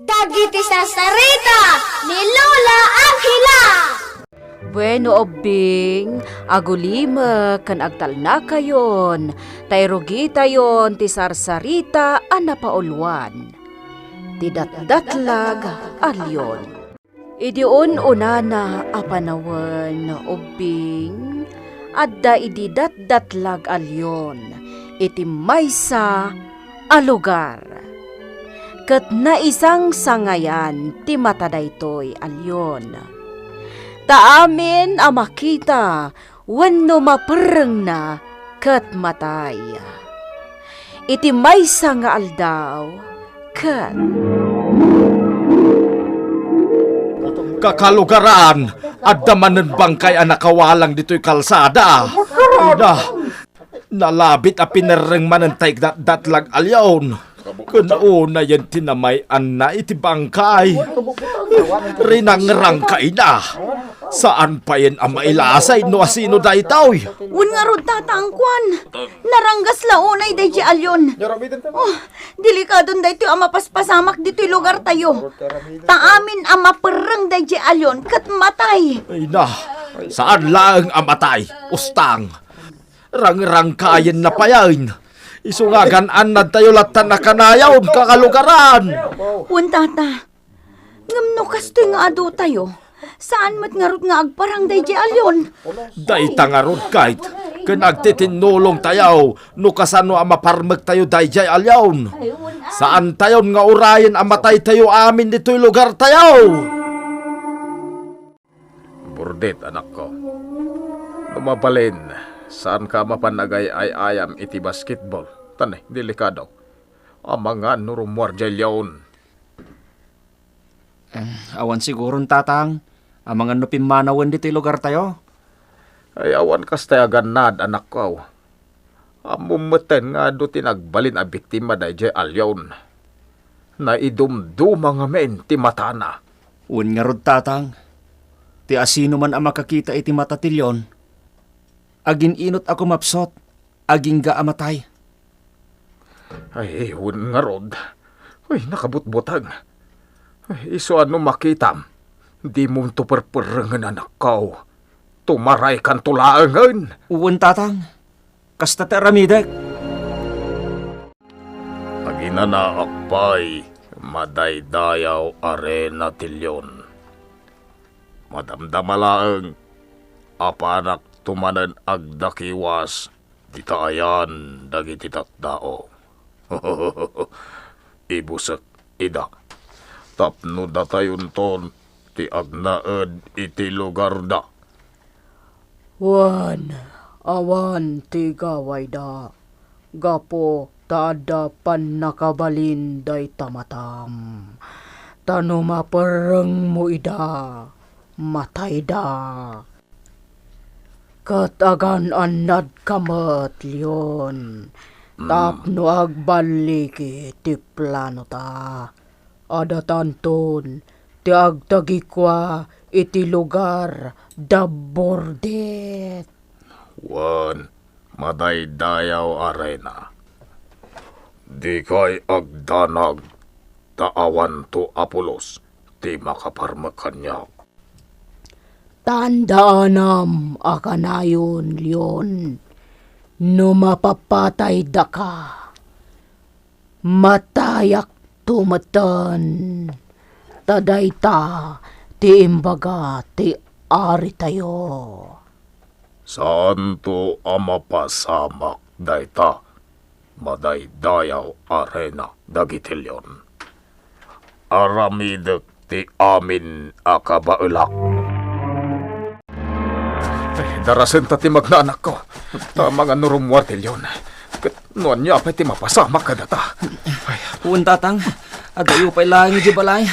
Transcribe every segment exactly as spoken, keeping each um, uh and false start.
Dagiti sarsarita ni Lola Angela. Bueno, ubbing, agulimek ken agtalnakayon, ta irugitayon ti sarsarita a napauluan, ti Datdatlag a Leon. Idi un-unana a panawen, ubbing, adda idi Datdatlag a Leon iti maysa a lugar. Ket naisangsangayan ti mata daytoy a leon. Ta amin a makita wenno maperrengna ket matay. Iti maysa nga aldaw, ket Kakalugaran, adda manen bangkay a nakawalang ditoy kalsada. Ina, nalabit a pinerreng manen tay Datdatlag a Leon. Ken unayen ti namay-anna iti bangkay. Rinangrangkayna. Saan payen a mailasay no asino daytoy. Wen ngarud, Tatang, kuan. Naranggas la unay daydiay a leon. Oh, delikadon daytoy a mapaspasamak ditoy lugartayo. Ta amin a maperreng daydiay a leon ket matay. Ay na, saan laeng a matay, Ustang. Rangrangkayenna payen. Isu nga agan-annadtayo latta a kanayon, kakalugaran. Wen, Tata. Ngem no kastoy nga adutayo, saan met ngarud nga agparang daydiay a leon? Dayta ngarud, Kate, ken agtitinnulongtayo no kasano a maparmektayo daydiay a leon. Saantayon nga urayen a mataytayo amin ditoy lugartayo. Burdit, anakko. No mabalin, saanka a mapan agay-ay-ayam iti basketball. Tan, delikado. Amangan no rummuar diay leon. Eh, awan siguron, Tatang. Amangan no pimmanawen ditoy lugartayo. Ay, awan kastay a gannad, anakko. Ammom metten nga adu ti nagbalin a biktima daydiay a leon. Naidumduma ngamin ti matana. Wen ngarud, Tatang. Ti asino man a makakita iti mata ti leon, agin-inot a kumapsut, agingga a matay. Ay, wen ngarud. Ay, nakabutbuteng. Ay, isu a no makitam, dimonto perperrengen, anakko. Tumaraykanto laengen. Wen, Tatang. Kasta ti aramidek. Aginanaak pay, madaydayaw a reyna ti leon. Madamdama laeng, apanakto manen agdakiwas dita ayan dagiti tattao. Ibusek ida, tapno datayonton ti agnaed iti lugarda. Wen, awan ti gawayda, gapu ta adda pannakabalin dayta matam. Ta no maperrengmo ida, matayda. Ket agan-annadka met, Leon, Mm. tapno agballigi ti planota. Adatanton ti agtagikua iti lugar da Burdit. Wen, madaydayaw a reyna. Dikay agdanag ta awanto a pulos ti makaparmek kaniak. Tandaanam a kanayon, Leon, no mapapataydaka, matayakto metten. Ta dayta ti imbaga ti aritayo. Saanto a mapasamak dayta, madaydayaw a reyna dagiti leon. Aramidek ti amin a kabaelak. Ay, darasenta ti magna, anakko. Ta amangan no rummuar ti leon. Ket no ania pay ti mapasamak kadata. Ay. Wen, Tatang, adayo pay laeng idiay balay.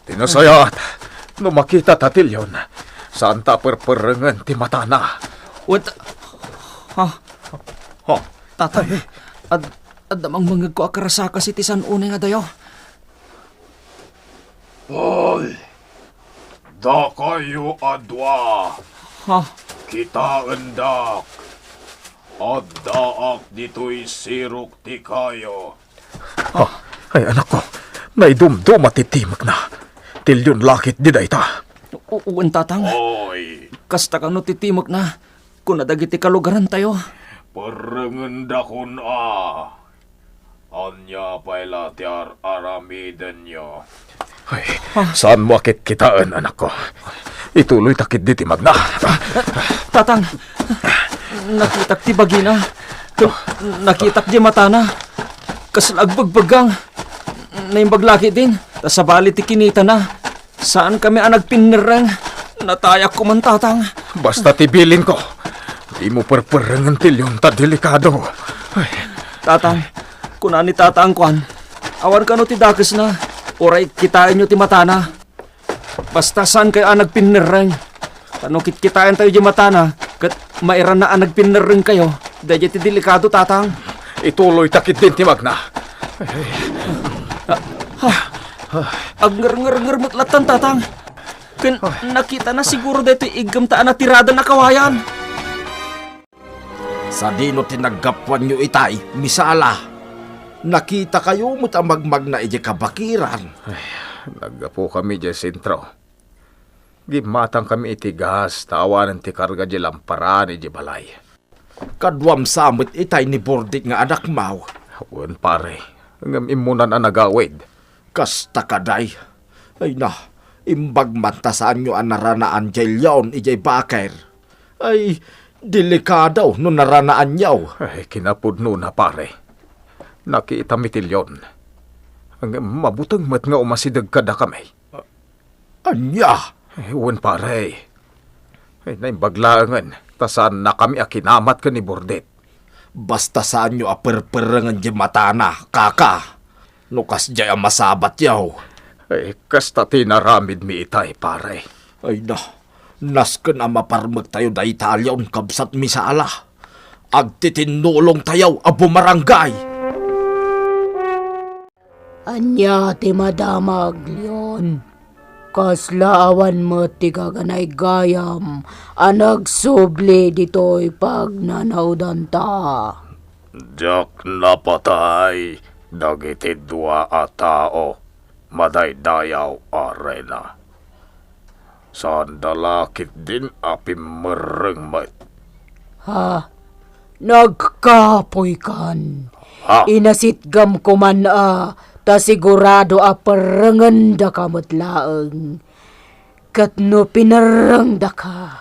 Ti nasayaat, no makitata ti leon, saanta a perperrengen ti matana. Wen, ta-, ha? Ha? Tatang, ad-, adda mangmengegko a karasakas iti san unay nga dayo. Hoy! Dakayo a dua! Ha? Kitaendak! Addaak ditoy sirok ti kayo. Ah, ay, anakko, Naidumduma ti timekna. Ti leon la ketdi dayta. U-, wen, Tatang. Oy. Kasta kano ti timekna, kuna dagiti kalugarantayo. Perrengendakon a. Ania pay la ti ar-aramidenyo? Ay, saanmo a kitkitaen, anakko. Ituloyta ketdi ti magna. Tatang, nakitak ti bagina. Ken nakitak di matana. Kasla agbegbeggang. Naimbag la ketdin, ta sabali ti kinitana. Saankami a nagpinnerreng. Natayak koman, Tatang. Basta ti bilinko, dimo perperrengen ti leon ta delikado. Ay. Tatang, kuna ni Tatang kuan, awan kano ti dakesna, uray kitaenyo ti matana. Basta saankayo a nagpinnerreng. Ta no kitkitaentayo di matana, ket mairanna a nagpinnerrengkayo, daydiay ti delikado, Tatang. Ituloyta ketdin ti magna. Agngarngarngar met lattan, Tatang. Ken nakitana siguro daytoy iggemta a natiradan a kawayan. Sadino ti naggapuanyo itay, misala? Nakitakayo met a magmagna idiay kabakiran. Ay, naggapukami idiay sentro. Gimmatangkami iti gas ta awanen ti karga di lamparan idiay balay. Kaduam sa met itay ni Bordet nga anakmaw? Wen, pare, ngem immunan a nagawid. Kasta kadi. Ay na, imbag man ta saanyo a naranaan diay leon idiay baker. Ay, delikado no naranaanyo. Ay, kinapudnona, pare. Nakitami ti leon. Ngem mabuteng met nga umasideg kadakami. Ania? Eh, wen, pare. Eh, naimbag laengen, ta saannakami a kinamat ken ni Bordet. Basta saanyo a perperrengen di matana, kaka. No kasdiay a masabatyo. Eh, kasta ti inaramidmi itay, pare. Ay na, nasken a maparmektayo dayta a leon, kabsat, misala. Agtitinnulongtayo a bumaranggay. Ania ti madamag, Leon? Kasla awan met ti gaganaygayam a nagsubli ditoy pagnanaudanta? Diak napatay dagiti dua a tao, madaydayaw a reyna. Saanda la ketdin a pimmerreng met. Ha? Nagkapuykan. Ha? Inasitgam koman a ta sigurado a perrengendaka met laeng. Ket no pinerrengdaka,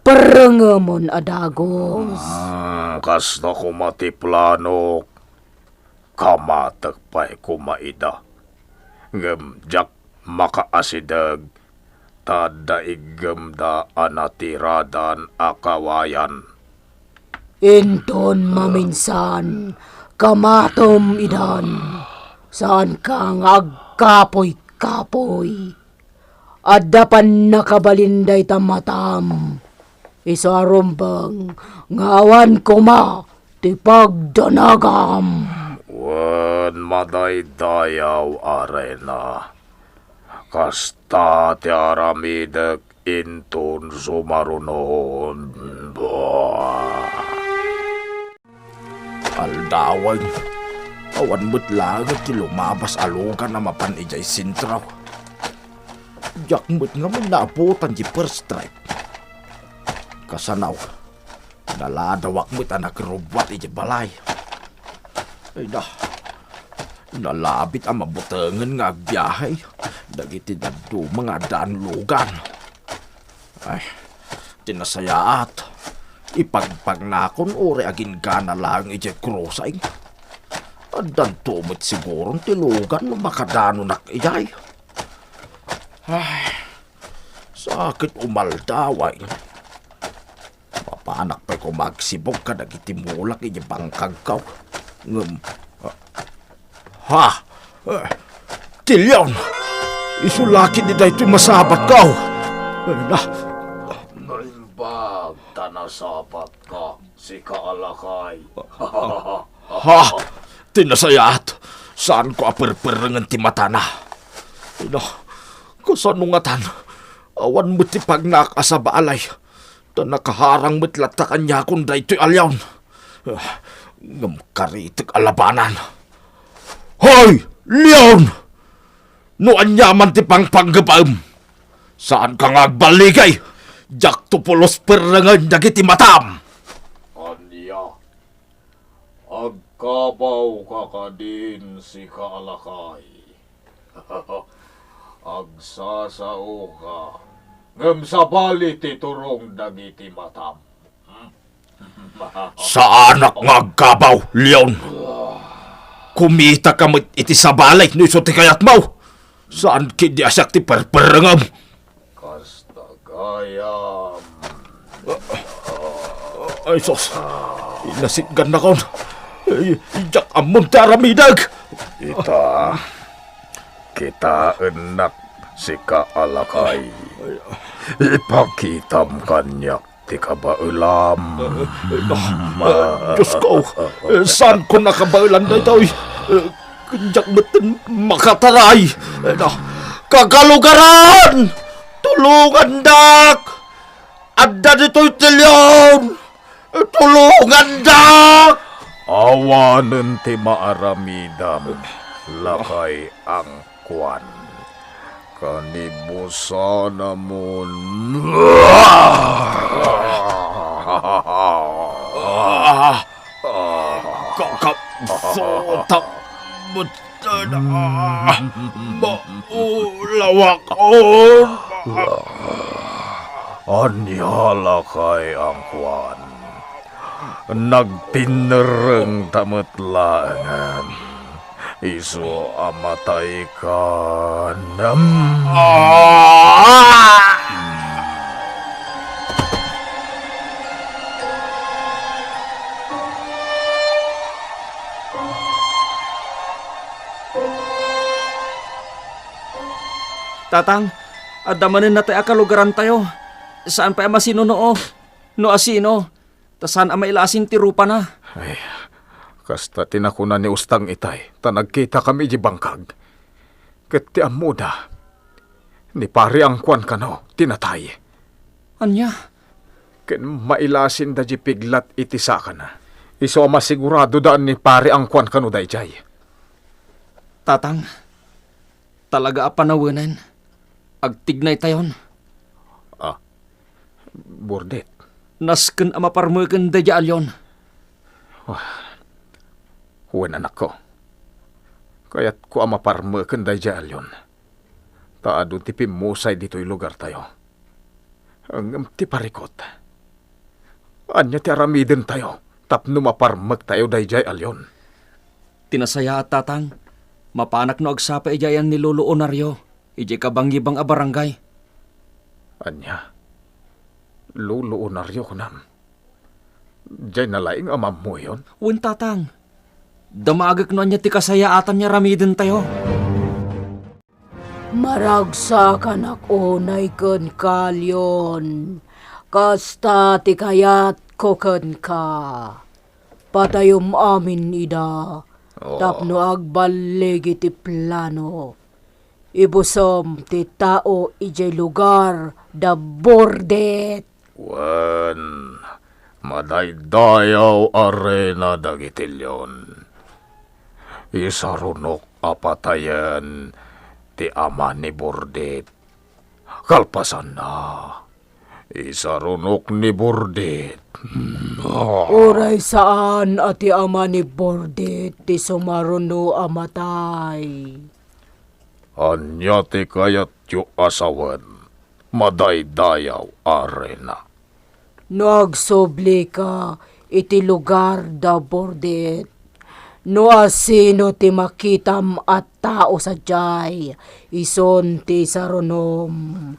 perrengemon a dagus. Hmm, kasta koma ti planok. Kamatek pay koma ida. Ngem diak makaasideg ta adda iggemda a natiradan a kawayan. Inton maminsan, kamatem idan. Saanka nga agkapoy-kapoy. Adda pannakabalin dayta matam. Isu a rumbeng nga awan koma ti pagdanagam. Wen, madaydayaw a reyna, kasta ti aramidek inton sumarunon. Bah! Aldawen, awan met laeng ti lumabas a lugan a mapan idiay sentro. Diak met ngamin naabutan ti First Strike. Kasano, naladawak met a nagrubbuat idiay balay. Ay da, nalabit a mabutengen nga agbiahe dagiti dadduma nga addaan lugan. Ay, ti nasayaat, ipagpagnakon uray aginggana laeng idiay crossing. Addanto met siguron ti lugan no makadanonak idiay. Ay, sakit umaldawen. Mapanak pay koma agsibug kadagiti mulak iti bangkagko. Ngem, ah, ha? Eh, ti leon! Isu la ketdi daytoy masabatko! Eh, na. Naimbag ta nasabatka, sika a lakay. Ha? Ti nasayaat, saanko a perperrengen ti matana. Ina, kasano ngatan? Awan met ti pagnaak a sabalay. Ta nakaharang met latta kaniakon daytoy a leon. Ah, ngem karitek a labanan. Hoy, leon! No ania man ti pangpanggebaem, saanka nga agballigay. Diakto pulos perrengen dagiti matam. Ania? Agkabawka kadin, sika a lakay? Agsasaoka, ngem sabali ti turong dagiti matam. Saanak nga agkabaw, Leon. Kumitaka met iti sabali no isu ti kayatmo. Saan ketdi a siak ti perperrengem. Kasta gayam. Ay, sus. Inasitgannakon. Ay, diak ammon ti aramidek. Ita, kitaennak, sika a lakay. Ipakitam kaniak ti kabaelam. Ay, Diosko, saanko a kabaelan daytoy. Diak metten makataray. Kakalugaran! Tulongandak! Adda ditoy ti Leon! Tulongandak! Awanen ti maaramidam, lakay angkuan. Kanibusanamon. Ah! Kakapsutak met. Ah, maulawakon. Ania lakay angkuan? Nagtinnerrengta met laengen. Isu a mataykan. Ah! Tatang, adda manen natay a kalugarantayo. Saan pay a masinuno no asino, ta saan a mailasin ti rupana. Ay, kasta ti nakuna ni Ustang itay, ta nagkitakami idiay bangkag. Ket ti ammoda, ni Pari Angkuan kano ti natay. Ania? Ken mailasinda diay piglat iti sakana. Isu a masiguradoda ni Pari Angkuan kano daydiay. Tatang, talaga a panawenen. Agtignaytayon. Ah, Bordet. Nasken a maparmeken daydiay a Leon. Ah, wen, anakko. Kayatko a maparmeken daydiay a Leon. Ta adu ti pimmusay ditoy lugartayo. Ngem ti parikut, ania ti aramidentayo tapno maparmektayo daydiay a Leon? Ti nasayaat, Tatang, mapanak no agsapa idiay ayan ni Lolo Onario, idiay kabangibang a barangay. Ania? Lolo Onario, kunam? Diay nalaing a mammuyon? Wen, Tatang. Damagek no ania ti kasayaatan nga aramidentayo. Maragsakanak unay kenka, Leon. Kasta ti kayatko kenka. Patayom amin ida, oh, tapno agballig iti plano. Ibusom ti tao idiay lugar da Bordet. Wen, madaydayaw a reyna dagiti Leon. Isarunok a patayen ti ama ni Bordet. Kalpasanna, isarunok ni Bordet. Uray saan a ti ama ni Bordet ti sumaruno a matay. Ania ti kayatyo a sawen, madaydayaw a reyna? No agsublika iti lugar da Bordet, no asino ti makitam a tao sadiay, isun ti sarunom.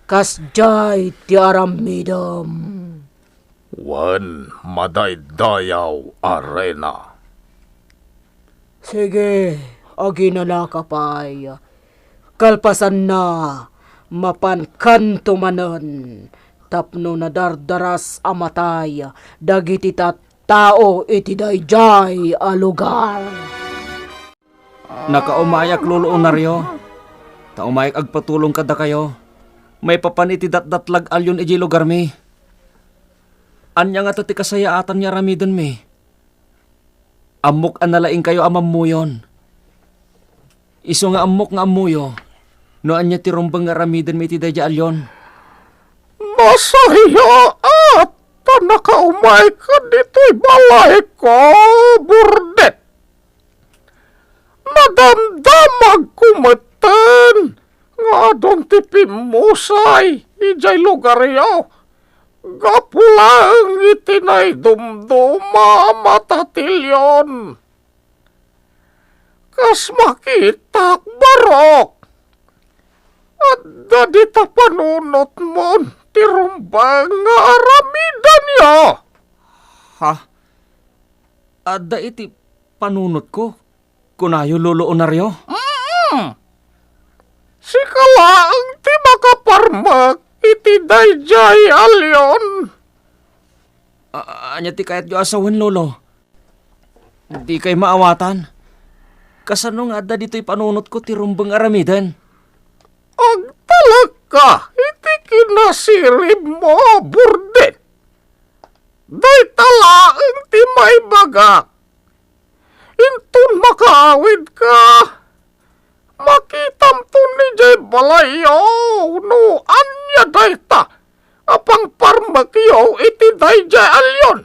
Kasdiay ti aramidem. Wen, madaydayaw a reyna. Sige, aginanaka pay. Kalpasanna, mapankanto manen tapno nadardaras a matay dagiti tattao iti daydiay a lugar. Nakaumayak, Lolo Onario, ta umayak agpatulong kadakayo maipapan iti datdatlag a Leon idiay lugarmi. Ania ngata ti kasayaatan nga aramidenmi? Ammok a nalaingkayo a mammuyon. Isu nga ammok nga ammoyo, No ania ti rumbeng nga aramidenmi iti daydiay a leon? Nasayaat ta nakaumayka ditoy balayko, Bordet. Nadamdamagko metten nga adun ti pimmusay idiay lugaryo gapu laeng iti naidumduma a mata ti leon. Kas makitak, barok, adda dita panunotmon ti rumbeng nga aramidenyo. Ha? Adda iti panunotko, kunayo, Lolo Onario? Mm. Sika laeng ti makaparmek iti daydiay a leon. A-, ania ti kayatyo a sawen, Lolo? Dikay maawatan. Kasano nga adda ditoy panunotko ti rumbeng aramiden? Agtalekka iti kinasiribmo, Bordet. Dayta laeng ti maibagak. Inton makaawidka, makitamton idiay balayyo no ania dayta a pangparmekyo iti daydiay a leon.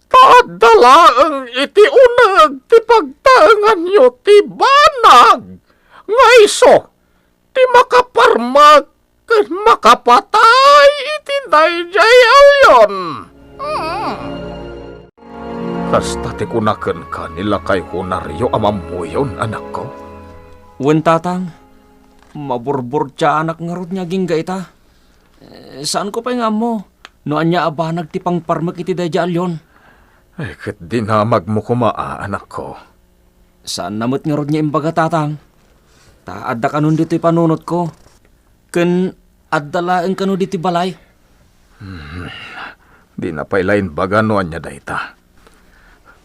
Ta adda laeng iti uneg ti pagtaenganyo ti banag nga isu ti makaparmek ken makapatay iti daydiay a leon. Mm. Kasta ti kuna kenka ni lakay Onario a mammuyon, anakko? Wen, tatang. Maburburtiaanak ngarud nga agingga ita. Eh, saanko pay nga ammo no ania a banag ti pangparmek iti daydiay a leon. Ay, ket dinamagmo koma a, anakko. Saanna met ngarud nga imbaga, tatang. Ta adda kanon ditoy panunotko. Ken adda laeng kano ditoy balay. Hmm. Dina pay la imbaga no ania dayta.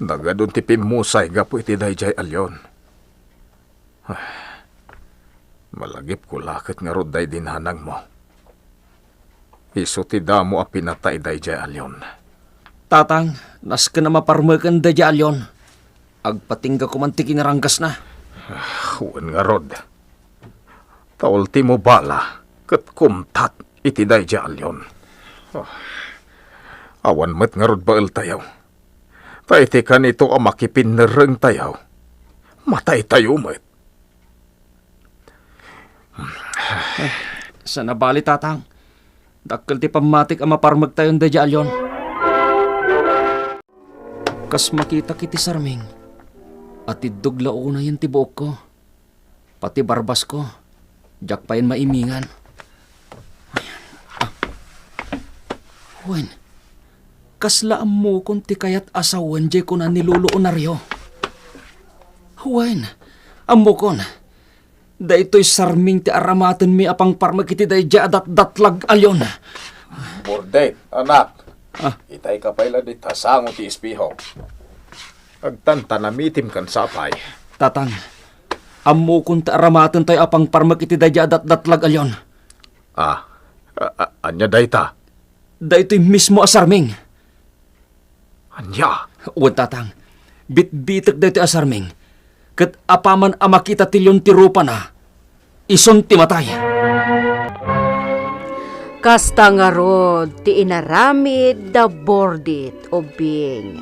Nagadun ti pimmusay gapu iti daydiay a leon. Malagipko la ket ngarud daydi nanangmo. Isu ti damo a pinatay daydiay a leon. Tatang, nasken a maparmeken daydiay a leon. Agpatingga koman ti kinaranggasna. Ah, wen ngarud. Ta ultimo bala ket kumtat iti daydiay a leon. Ah, awan met ngarud baeltayo. Ta iti kanito a makipinnerrengtayo, mataytayo met. Saan a bali, tatang. Dakkel ti pammatik a maparmektayon daydiay a leon. Kas makitak iti sarming, atiddog la unayen ti buokko. Pati barbasko, diak payen maimingan. Ah. Wen, kasla ammokon ti kayat a sawen diay kuna ni Lolo Onario. Wen, ammokon, daytoy sarming ti aramatenmi a pangparmek iti daydiay a datdatlag a leon. Bordet, anak. Ah. Itayka pay la dita sango ti espeho. Agtantanamitim ken sapay. Tatang, ammokon ta aramatentayo a pangparmek iti daydiay a datdatlag a leon. Ah, a-, a-, ania dayta? Daytoy mismo a sarming. Ania? Wen, tatang, bitbitek daytoy a sarming. Ket apaman a makita ti leon ti rupana, isun ti matay. Kasta ngarud ti inaramid da Bordit ubbing.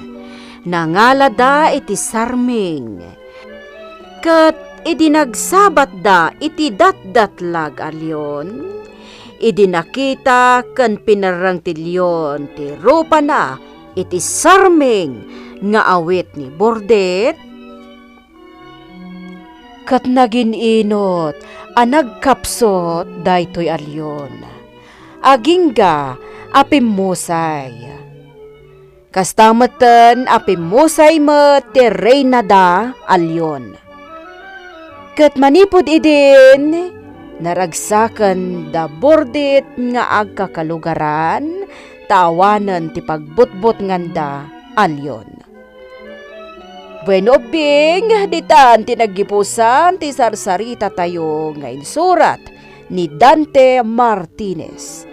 Nangalada iti sarming. Ket idi nagsabatda iti datdatlag a leon, idi nakita ken pinerreng ti leon ti rupana iti sarming nga awit ni Bordit, ket nagin-inot a nagkapsut daytoy a leon. Agingga a pimmusay. Kasta metten a pimmusay met ti reynada a leon. Ket manipud idin, naragsaken da Bordit nga agkakalugaran ta awanen ti pagbutbutnganda a leon. Bueno, ubbing, ditan ti naggipusan ti sarsaritatayo nga insurat ni Dante Martinez.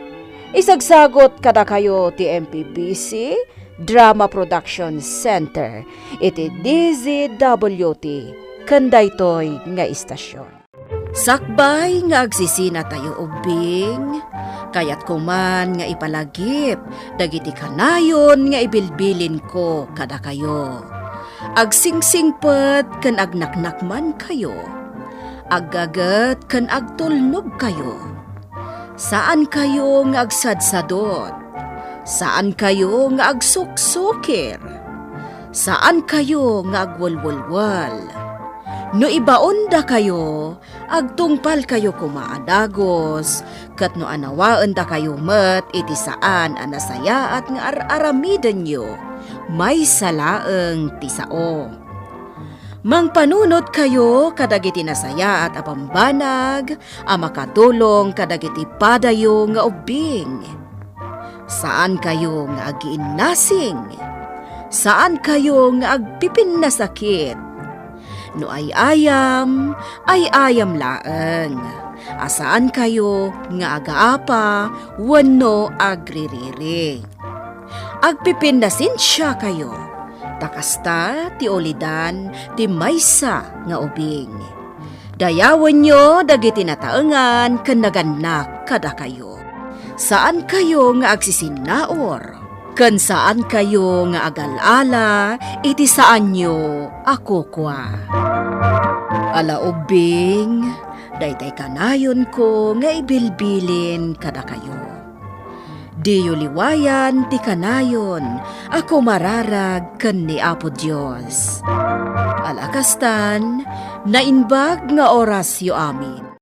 Isagsagut kadakayo ti M P B C Drama Production Center iti D Z W T ken daytoy nga istasion. Sakbay nga agsisinatayo ubbing, kayatko man nga ipalagip dagiti kanayon nga ibilbilinko kadakayo. Agsingsingpet ken agnaknakmankayo. Aggaget ken agtulnogkayo. Saankayo nga agsadsadot. Saankayo nga agsuksukir. Saankayo nga agwelwelwel. No ibaondakayo, agtungpalkayo koma a dagus, ket no anawaendakayo met iti saan a nasayaat nga ar-aramidenyo, maysa laeng ti sao. Mangpanunotkayo kadagiti nasayaat a bambanag a makatulong kadagiti padayo nga ubbing. Saankayo nga agiinnasing. Saankayo nga agpipinnasakit. No ay-ayam, ay-ayam laeng. A saankayo nga agaapa wenno agririri. Agpipinnasensiakayo, ta kasta ti ulidan ti maysa nga ubing. Dayawenyo dagiti nataengan ken nagannak kadakayo. Saankayo nga agsisinnaur, ken saankayo nga agal-ala iti saanyo a kukua. Ala ubbing, daytay kanayonko nga ibilbilin kadakayo. Diyo liwayan ti kanayon a kumararag ken ni Apo Dios. Ala kastan, naimbag nga orasyo amin.